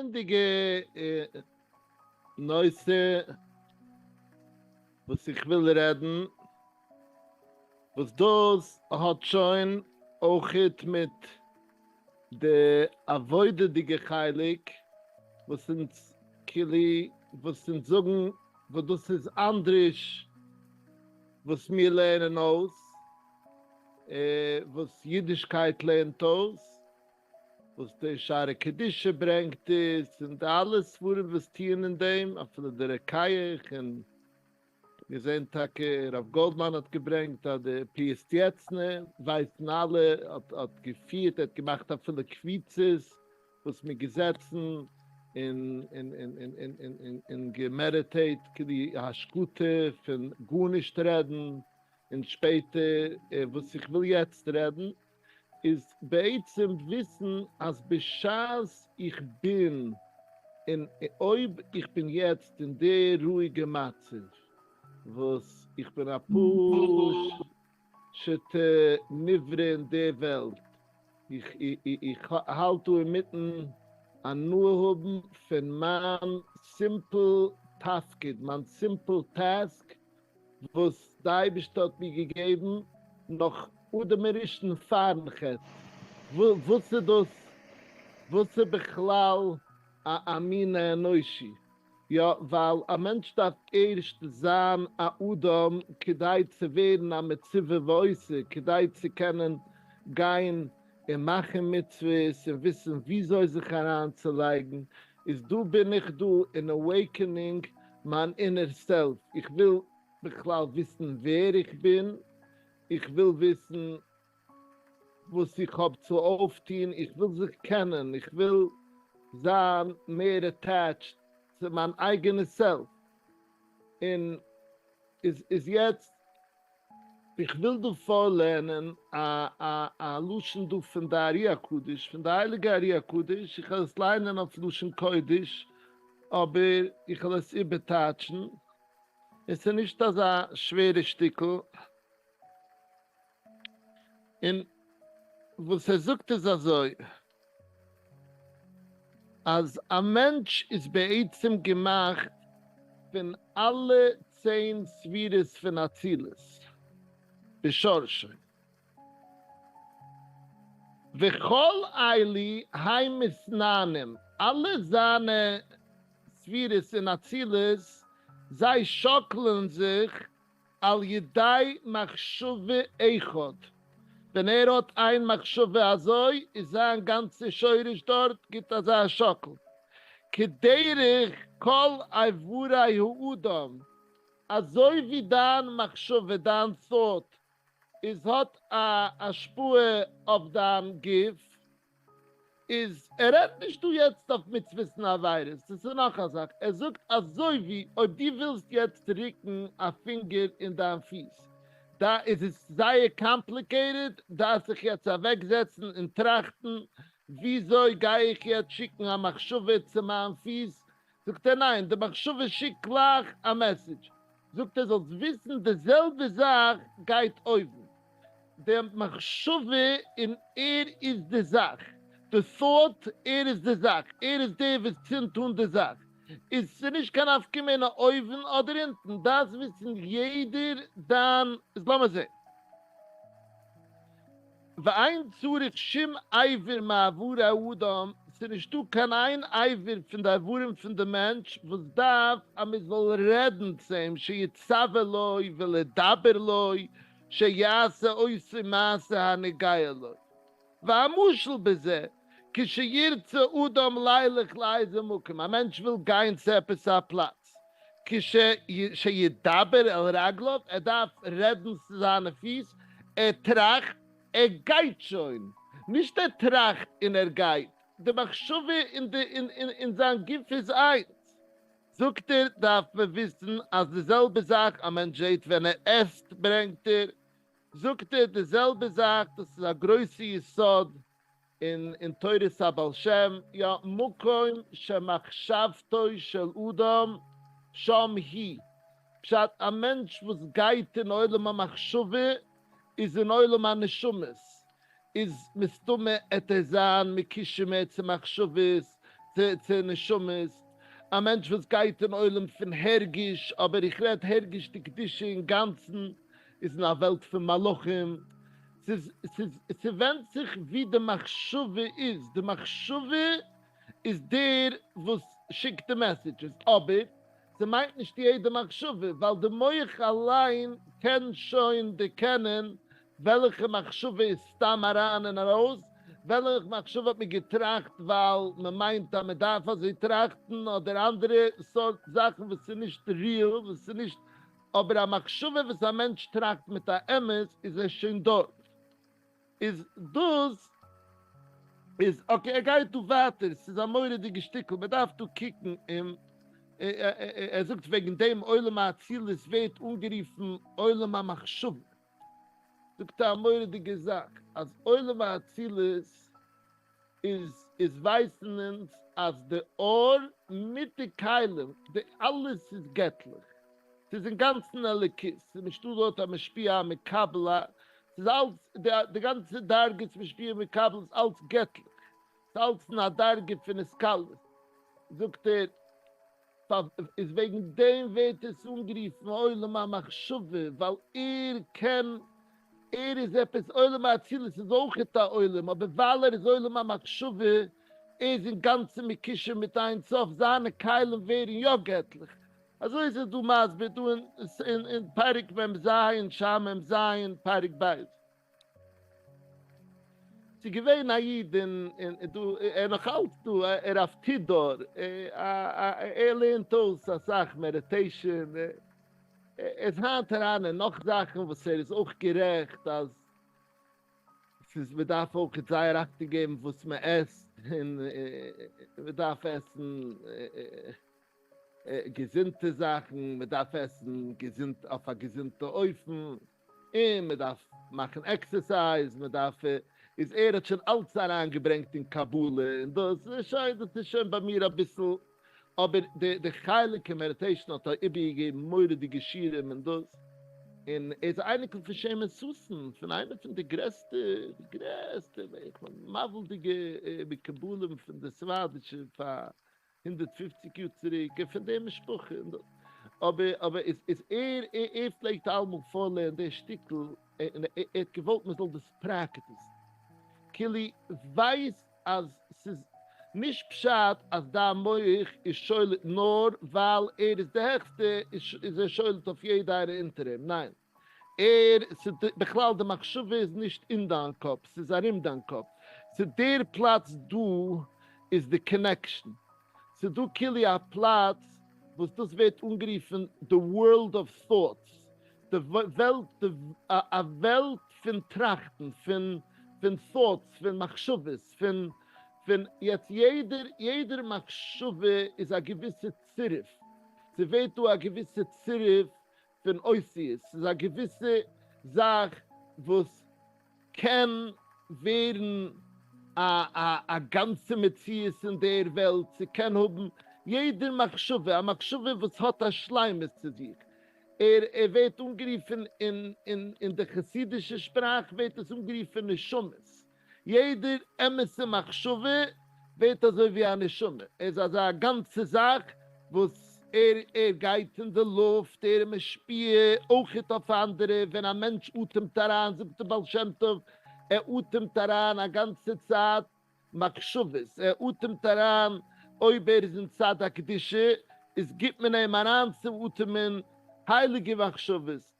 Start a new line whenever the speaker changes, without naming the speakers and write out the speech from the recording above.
קומענדיגע נושא וואס איך וויל רעדן, וואס דאס האט שוין אויכעט מיט די עבודה'דיגע חלק וואס אונז כאילו וואס אונז זאגן וואס דאס איז אנדערש וואס מיר לערנען אויס, וואס אידישקייט לערנט אויס, וואס די שערי קדושה ברענגט עס, און די אלע ספרים וואס טוען אין דעם, אפילו די רוקח, און מיר זעהן טאקע רב גאלדמאן האט געברענגט אז די פיאסטעצנע ווייסן אלע האט האט געפירט, ער האט געמאכט אפילו קביצות וואס מיט געזעצן און און און און און און און און געמעדיטעיט כדי השקטה פון גארנישט רעדן, און שפעטער וואס איך וויל יעצט רעדן איז בעצם וויסן אז בשעת איך בין און אויב איך בין יעצט אין די רואיגע מצב וואס איך בין א פשוטע נברא אין די וועלט, איך האלט דא אינמיטן הנאה האבן פון מיין simple תפקיד, מיין simple task וואס די אייבערשטער האט מיר געגעבן נאך אדם הראשון פארן חטא, וואס איז דאס, וואס איז בכלל א מין האנושי, יא, ווייל א מענטש דארף ערשט זיין א אדם כדי צו ווערן א מצווה ועושה, כדי צו קענען גיין און מאכן מצוות און וויסן וויאזוי זיך אריינצולייגן, איז דא בין איך דא אין awakening מיין inner self, איך וויל בכלל וויסן ווער איך בין, איך וויל וויסן וואס איך האב צו אויפטון, איך וויל זיך קענען, איך וויל זיין מער attached צו מיין אייגענע self, און איז יעצט איך וויל דא פארלערנען א א א לשון דא פון די ארי הקדוש, פון די הייליגע ארי הקדוש, איך וועל עס ליינען אויף לשון קודש, אבער איך וועל עס איבערטייטשן, עס איז נישט אזא שווערע שטיקל, און וואס ער זאגט איז אזוי, אז א מענטש איז בעצם געמאכט פון אלע 10 ספירות פון אצילות בשורשו, וכל אלו הם מתנענעים, אלע זיינע ספירות אין אצילות, זיי שאקלען זיך על ידי מחשבה אחד, ווען ער האט איין מחשבה אזוי איז זיין גאנצע שורש דארט גיט אזא שאקל, כדרך כל איברי האדם, אזוי ווי דיין מחשבה, דיין thought, איז האט א השפעה אויף דיין גוף, איז ער רעדט נישט דא יעצט אויף מצוות און עבירות, עס איז נאך א זאך, ער זאגט אזוי ווי אויב דו ווילסט יעצט רוקן א פינגער אין דיין פיס, דא איז עס זייער complicated, דארפסט זיך יעצט אוועק זעצן און טראכטן וויאזוי גיי איך יעצט שיקן א מחשבה צו מיין פיס, זאגט ער ניין, די מחשבה שיקט גלייך א message, זאגט ער זאלסט וויסן די זעלבע זאך גייט אויבן, די מחשבה און ער איז די זאך, די thought ער איז די זאך, ער איז דער וואס צינדט אן די זאך, איז ס'נישט קיין נפקא מינה אויבן אדער אונטן, דארפסט וויסן יעדער דיין, איז לאמיר זען. ואין צריך שום אבר מאברי האדם, ס'איז נישטא קיין איין אבר פון די אברים פון די מענטש וואס דארף אז מען זאל רעדן צו אים, שיצווה לו ולדבר לו, שיעשה אותו מעשה הנוגע לו. והמשל בזה, כשירצה אדם לילך לאיזה מקום, א מענטש וויל גיין צו עפעס א פלאץ, כשידבר אל רגליו, ער דארף רעדן צו זיינע פיס, ער טראכט, ער גייט שוין, נישט ער טראכט און ער גייט, די מחשבה און זיין גוף איז איינס. זאגט ער, דארף מען וויסן אז די זעלבע זאך א מענטש זעט ווען ער עסט ברענגט ער, זאגט ער די זעלבע זאך, דאס איז א גרויסע יסוד אין תורת הבעל שם, יא, מקום שמחשבתו של אדם שם היא, פשט א מענטש וואס גייט אין עולם המחשבה איז אין עולם הנשמות, איז מסתמא עט ער זיין מקושר מער צו מחשבות. צו נשמות, א מענטש וואס גייט אין עולם פון הרגש, אבער איך רעד הרגש דקדושה אינגאנצן, איז אין א וועלט פון מלאכים, ס'איז ס'איז ס'ווענדט זיך ווי די מחשבה איז, די מחשבה איז דער וואס שיקט די messages, אבער ס'מיינט נישט יעדע מחשבה, ווייל די מח אליין קען שוין דערקענען וועלכע מחשבה איז סתם אריין און ארויס, וועלכע מחשבה האט מען געטראכט ווייל מ'מיינט אז מ'דארף אזוי טראכטן, אדער אנדערע סארט זאכן וואס איז נישט real, וואס איז נישט, אבער א מחשבה וואס א מענטש טראכט מיט א אמת איז ער שוין דארט. איז דאס איז okay, ער גייט דא ווייטער, ס'איז א מורא'דיגע שטיקל, מ'דארף דא קוקן און ער זאגט וועגן דעם עולם האצילות ווערט אנגערופן עולם המחשבה, זאגט ער א מורא'דיגע זאך אז עולם האצילות איז איז ווייסן אונז אז די אור מיט די כלים די אלעס איז געטליך, ס'איז אינגאנצן אלוקית, ס'איז נישטא דארט א משפיע א מקבל א, ס'איז אלץ די די גאנצע דרגות משפיע ומקבל איז אלץ געטליך, ס'איז אלץ אין א דרגה פון התכללות, זאגט ער. איז וועגן דעם ווערט עס אנגערופן עולם המחשבה, ווייל ער קען, ער איז עפעס, עולם האצילות איז אויכעט א עולם, אבער ווייל ער איז עולם המחשבה, ער איז אינגאנצן מקושר מיט אין סוף, זיינע כלים ווערן יא געטליך. אזוי איז ער דא מסביר דא אין פרק מ ז, שער מ ז, פרק ב'. ס'איז געווען א איד אין דא, ער איז נאך אלץ דא, הרב טידור, ער לערנט אויס אסאך meditation, ער איז היינט אריין אין נאך זאכן וואס ער איז אויך גערעכט אז ס'איז מ'דארף אויך זייער אכטונג געבן וואס מ'עסט, און מ'דארף עסן געזונטע זאכן, מ'דארף עסן געזונט אויף א געזונטע אופן. און מען דארף מאכן exercise, מען דארף, איז ער האט שוין אלץ אריין געברענגט אין קבלה, און דאס איז שוין, דאס איז שוין ביי מיר אביסל, אבער די די חלק אין meditation האט ער איבערגעגעבן מורא'דיגע שיעורים און דאס, און ער איז א אייניקל פון שמן ששון, פון איינע פון די גרעסטע, די גרעסטע, איך מיין מבהיל'דיגע מקובלים פון די ספרדישע פאר 150 יאר צוריק, און פון די משפחה, אבער אבער איז איז ער ער פלעגט אלעמאל פארלערן די שטיקל, און ער האט געוואלט מען זאל דאס practice ן, כאילו ווייס אז ס'איז נישט פשט אז דיין מח איז שולט נאר ווייל ער איז די העכסטע איז ער שולט אויף יעדע איינער אונטער אים, ניין. ער, ס'איז בכלל די מחשבה איז נישט אין דיין קאפ, ס'איז ארום דיין קאפ, ס'איז דער פלאץ דא איז די connection, ס'איז דא כאילו א פלאץ וואס דאס ווערט אנגערופן די world of thoughts, די וועלט, א וועלט פון טראכטן, פון פון thoughts, פון מחשבות, פון פון יעצט יעדער יעדער מחשבה איז א געוויסע צירוף, ס'ווערט דא א געוויסע צירוף פון אותיות, ס'איז א געוויסע זאך וואס קען ווערן א א א גאנצע מציאות אין דער וועלט, ס'קען האבן יעדע מחשבה, א מחשבה וואס האט א שלימות צו זיך, ער ער ווערט אנגערופן אין אין אין די חסידישע שפראך ווערט עס אנגערופן נשמות, יעדער אמת'ע מחשבה ווערט אזוי ווי א נשמה, ער איז אזא גאנצע זאך וואס ער ער גייט אין די לופט, ער איז משפיע אויכעט אויף אנדערע, ווען א מענטש אטעמט אריין, זאגט דער בעל שם טוב, ער אטעמט אריין א גאנצע צייט מחשבות, ער אטעמט אריין, אויב ער איז אין צד הקדושה, איז גיט מען אים אריין צו אטעמען הייליגע מחשבות.